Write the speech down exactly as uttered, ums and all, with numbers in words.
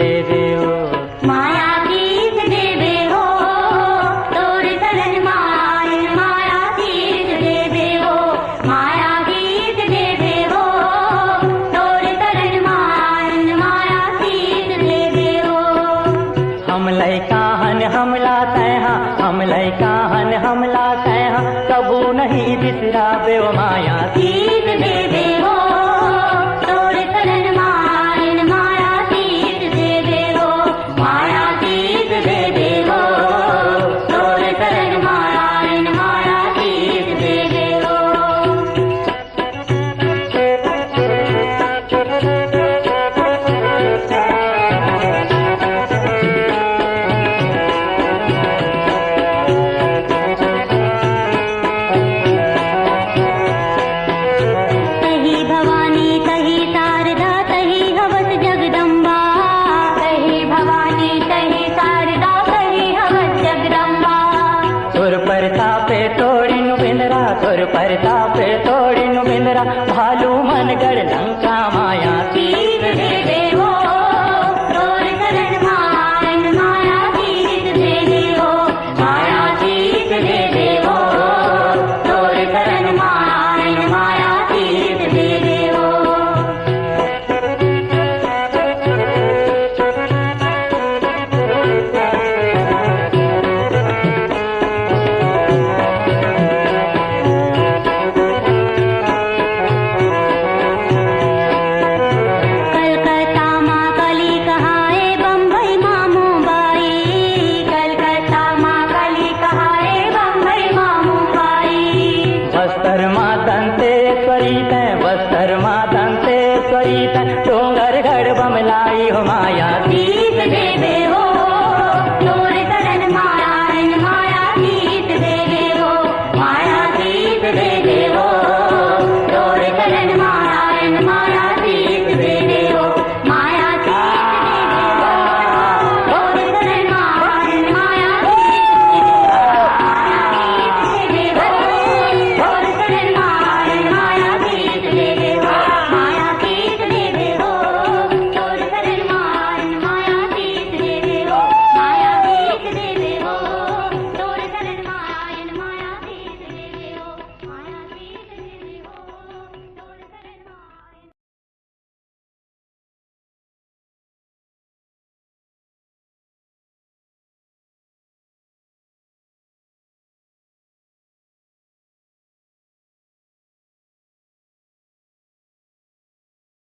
देवे हो। माया तीत देवे हो, तोर शरण मायन माया तीत देवे हो। माया तीत देवे हो, तोर शरण मायन माया तीत देवे हो। हम लइका हन हमला तैहा, हम लइका हन हमला तैहा, कबू नहीं बिसराबे ओ माया। तीत देवे हो, तोर शरण मायन माया तीत देवे हो। माया तीत देवे हो, तोर शरण मायन माया तीत देवे हो। तही भवानी, तही शारदा, तही हवस जगदम्बा। तही भवानी, तही शारदा, तही हवस जगदम्बा। तोर परतापे तोड़िन बिंदरा, तोर परतापे तोड़िन बिंदरा, भालू मनगढ़ लंका माया। तीत देवे हो, तोर शरण मायन माया तीत देवे हो। माया तीत देवे हो, तोर शरण मायन माया तीत देवे हो। कलकत्ता मा कली कहाए, बम्बई मा मुंबई। कलकत्ता मा कली कहाए, बम्बई मा मुंबई। बस्तर मा दंतेश्वरी तैं, बस्तर मा दंतेश्वरी तैं, डोंगरगढ़ बमलाई हो माया। तीत देवे